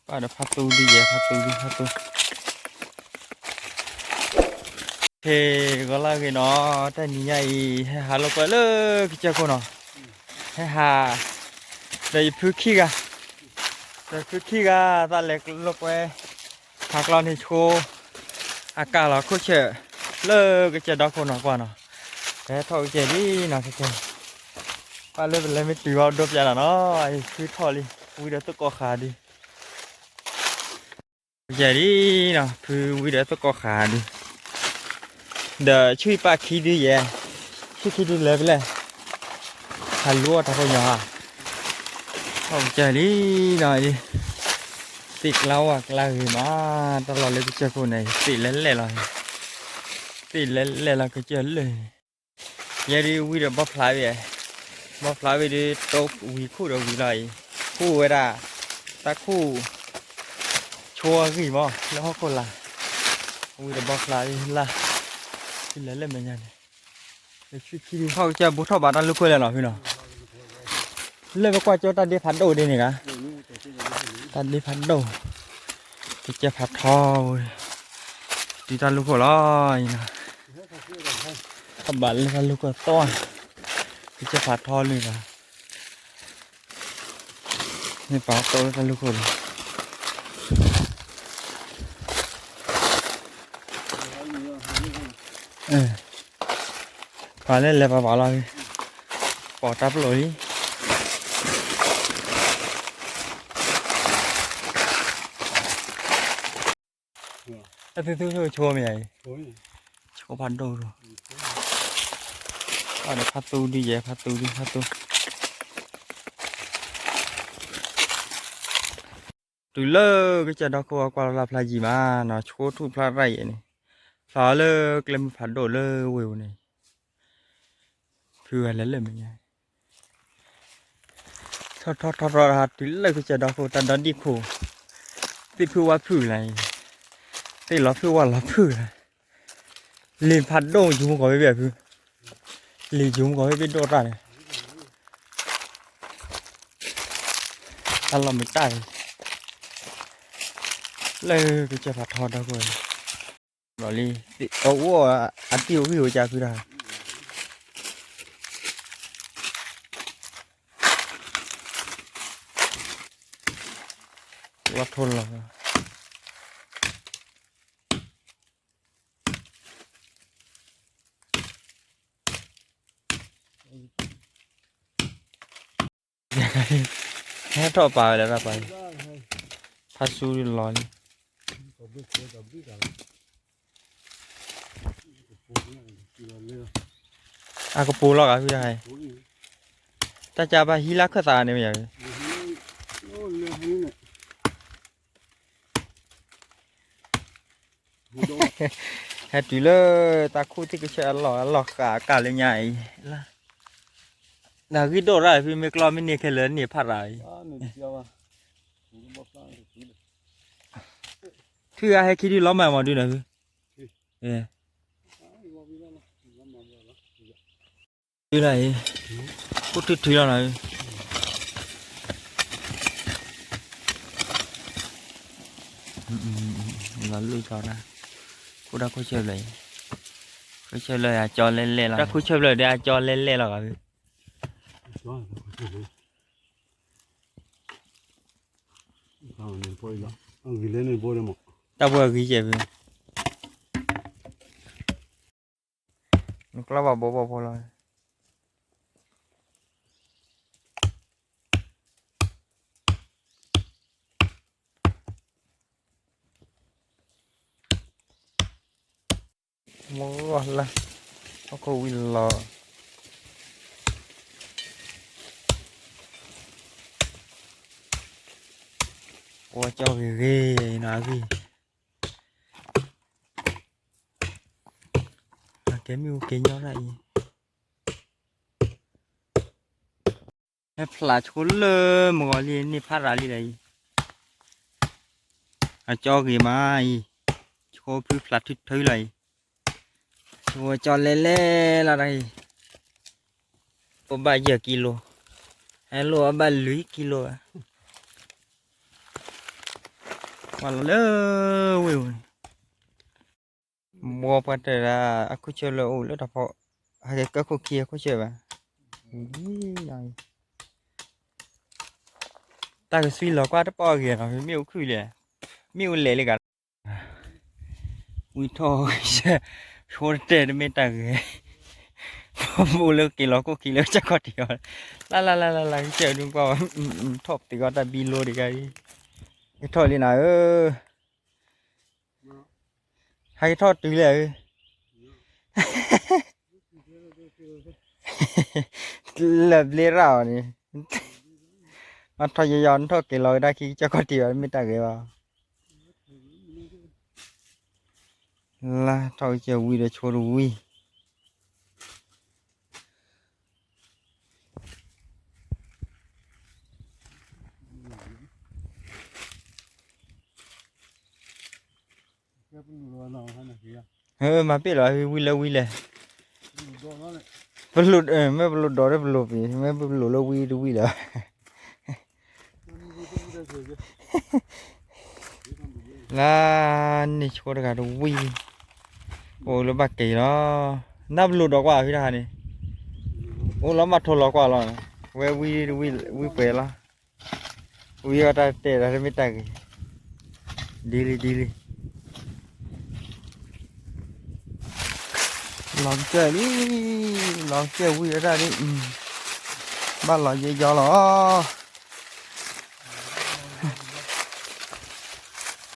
ဘၣ်ဒီးဖးသူဒုယဲၢ် ဖးသူဒု ဖးသူ. ဟ့ၣ် ဂီၤလၢအဂ့ၤနီၤ, တနံၤညါအံၤ ဟဲဟးလိာ်ကွဲလၢကစၢၢ်ခိၣ်နီၤ, ဟဲဟး ဒီးယဖုခံဂၤ, ဒီးယဖုခံဂၤ သးလဲၤလိာ်ကွဲ ဟးကျီန့ၣ်ဆိ အကးလီၤခိၣ်ဆၢၣ် လၢကစၢၢ်ဒီခိၣ်နီၤကွၢ်နီၤ, ပဟဲထီၣ်ကစၢၢ်လံနီၤ, ကဲ ပာ်လၢပလဲၤမ့ၢ်တုၤဘၣ်ဒိပျးလီၤနီၤ, ဖုထီၣ်လံ ဝံဒီးသကိးဃာ်ဒု ကစၢၢ်လံနီၤ, ဖုဝံဒီးသကိးဃာ်ဒု, ဒီးဆူၣ်ပာ်ခံဒုယဲၢ်, ဆူၣ်ခံဒုလၢပလဲၣ်, ဟးလူၤအီၣ်တၢ်ဖိညီဟါ, ထီၣ်ကစၢၢ်လံနီၤ, သ့ၣ်ကျါဝၣ်ကျါဂ့ၤမး, တၢ်လီၢ်လၢကစၢၢ်ခိၣ်န့ၣ် သ့ၣ်လဲၣ်လဲၣ်လီၤ, သ့ၣ်လဲၣ်လဲၣ်လီၤကစၢၢ်လၢာ် ယဲဒုးဝံဒီးဘီဖျါဝံၤ, ဘီဖျါဝံၤဒုး တိဝံၤခူၣ်ဒီးဝံၤလီၤအံၤ, ခူၣ်ဝဲဒၣ် တၢ်ခူၣ် ဆိအဂံၢ်မး လၢဟီၣ်ခိၣ်လာ်, ဝံဒီးဘီဖျါဝံၤလၢ်, ဖဲလဲၤလၢမဲာ်ညါန့ၣ်, ထီၣ်ကစၢၢ်ဘိထီၣ်ဘးတၢ်လူၢ်ခိၣ်လဲၣ်လီၤဖုနီၤ, လၢပကွၢ်ကၠိတၢ်ဒ့ဖးဒိၣ်ဒ်န့ၣ်ဂၤ, တၢ်ဒ့ဖးဒိၣ်, ကစၢၢ်ဖးထီ, တုၤတၢ်လူၢ်ခိၣ်လီၤအံၤနီၤ, ထီၣ်ဘးလၢတၢ်လူၢ်ခိၣ်သီ, ကစၢၢ်ဖးထီလံနီၤ မ့ၢ်ပာ်တိၢ်လၢတၢ်လူၢ်ခိၣ်လီၤ, ပှၤလၢလဲၤပာ်ပာ်လီၤ, ပိာ်တၢ်ပျိာ်လံ, တၢ်သုသုဆိကဆိမ့ၢ်ယၤအံၤ, ဆိဖးဒိၣ်လီၤ, အဒီးဖးသူဒုယဲၢ် ဖးသူဒု ဖးသူ တုၤလၢကစၢၢ်ဒီခိၣ်အကွၢ်လီၤလၢ်ဖျါယံာ်မးနီၤ, ဆိထူၣ်ဖျါရၣ်ယဲၢ်န့ၣ်, ဖျါလၢကျဲမုၢ်ဖးဒိၣ်လၢဝ့ၢ်ပူၤန့ၣ်, ဖုဂၤလဲၤလၢမဲာ်ညါ, ထီၣ်ထီၣ်ထီၣ်ထီၣ် တုၤလၢကစၢၢ်ဒီခိၣ်တၢ်ဒီဒံၣ်ခိၣ်, သ့ၣ်ဖုဝၣ်ဖုလၢ်အံၤ, သ့ၣ်လီၤဖုဝၣ်လီၤဖုလၢ်, လံာ်ဖးဒိၣ်ယူၤမူကီၢ်ဘ့ၣ်ဘ့ၣ်ဖု, လံာ်ယူၤမူကီၢ်ဘ့ၣ်ဘ့ၣ်ဒိၣ်တၢ်န့ၣ်, တၢ်လီၢ်မုာ်တၢ်န့ၣ်, လၢကစၢၢ်ဖးထီဒီခိၣ်န့ၣ်, ဘျီလံ, အအိၣ်အတံၢ်အိၣ်ဂံၢ်အိၣ်ကၢ်ဖုတၢ် ဝါထိၣ်လီၤ, ဟဲထီၣ်ပာ်ဝဲလၢတၢ်ပာ်, ဖးဆူလီၤလံ, အကပိာ်လီၤဂာ်ဖုတၢ်, တၢ်ကၢ်ဘၣ်ဟံးလၢခၢၣ်သးန့ၣ်မ့ၢ်ယၤ, ဟဲတုၤလၢတၢ်ခူၣ်သ့ၣ်ကဆၢအလီၢ် အလီၢ်ဃာ်အကၢ်လၢညါအံၤ, နဂံၢ်ဒိၣ်ရၣ်ဖုမ့ၢ်ကျီမ့ၢ်န့ၢ်ခဲလၢာ်န့ၣ်ဖးရၤအံၤ, ထုဂၤဟဲခံဒုလီၤမၢ်မီၢ်ဒုန့ၣ်ဖု, ဒုလီၤအံၤ, အိၣ်ထုထုလီၤနီၤ, လီၤလုၢ်ထီၣ်တၢ်, ခိၣ်တၢ်ခိၣ်ဆၢဖျၢၣ်အံၤ, ခိၣ်ဆၢဖျၢၣ်အကၠီလဲၣ်လဲၣ်လီၤ, တၢ်ခိၣ်ဆၢဖျၢၣ်ဒီးအကၠီလဲၣ်လဲၣ်လီၤဂာ်ဖု, တၢ်ပှဲၤဂံၤယဲၢ်ဖု, နကျီဘၣ်ဘိဘၣ်ဖိလီၤ. မဂီၢ်လၢ ဟီၣ်ခိၣ်ဝံၤလီၤ, ပှၤကၠီဂ့ၤဂ့ၤနီၤအဂံၢ်, အကဲမ့ၣ်အူက့ညီရၣ်အံၤ ဟဲဖျးဆိလၢမုၢ်ဂီၤလံန့ၣ်ဖးရၤလံလၢအံၤ, အကၠီဂ့ၤမးအံၤ, ဆိဖုဖျးထုထုလီၤအံၤ, ဆိကၠီလဲၤလဲၤလီၤတၢ်အံၤ, အိၣ်ဘၣ်ယဲၢ်ကံလိ, ဟဲလိၣ်အဘၣ်လွံၢ်ကံလိဘၣ်. ပှၤလီၤလၢဝ့ၢ်ပူၤန့ၣ်, ဘှီပှၤတၢၢ်ဒၣ်အခိၣ်ဆၢလၢအိၣ်လၢတၢ်ဖီ, ဟဲက့ၤကၢခိၣ်ခံအခိၣ်ဆၢဘၣ်. တၢ်ကစွံလီၤကွၢ်တပီၢ်အဂ့ၤနီၤ, မ့ၣ်အူခုၣ်လဲၣ်, မ့ၣ်အူလဲၣ်လံဂၤ, ဝံထီၣ်, ဆိတတဲာ်တမ့ၢ်တၢ်ဂ့ၤ, ပအိၣ်လၢက့ၤလီၤခိၣ်ခံလၢကစၢၢ်ခီၣ်ထံးအီၤ, လၢ်လၢ်လၢ်လၢ်လၢ် ကစၢၢ်ဒုကွၢ်ဝဲ, ထီၣ်ပသံးကီးတၢ်ဘံလိတဂၤအံၤ, ကထီၣ်လံနၤဧၢ, ဟဲကထီၣ်တုၤလဲၣ်ဧၢ လၢၢ်ဘျ့ရၣ်အီၤန့ၣ်, မ့ၢ်ထီၣ်ယီၤယီၤ နထီၣ်က့ၤလီၤကဒါခံကစၢၢ်ခီၣ်ထံးဘၣ် တမ့ၢ်တၢ်ဂ့ၤဘၣ်. လၢထီၣ်ကစၢၢ်ဝံဒီးဆိတဝံ မၤပ့ၢ်လီၤဝံလၢဝံလဲၣ်, ပလိၣ်, မ့ၢ်ပလိၣ်ဒီးပလိၣ်ပံၤ မ့ၢ်ပလိၣ်လၢဝံတဝံလၢၤ လၢန့ၣ်ဆိတဂၤတဝံ, အိၣ်လၢဘၣ်က့ၤလီၤ, နပလိၣ်ဒီးကွၢ်ဖံတခါန့ၣ်, အိၣ်လီၤမးထိၣ်လီၤကွၢ်လီၤ, ဝဲဝံတဝံ, ဝံပှဲၤလီၤ, ဝံအီၤတၢ်တဲာ်ဒီးတမ့ၢ်တၢ်ဂ့ၤ, ဒ်လံဒ်လံ လီၤကစၢၢ်လံ, လီၤကစၢၢ်ဝံအတၢ်ဒ်, ဘၣ်လီၤယဲယီလီၤ.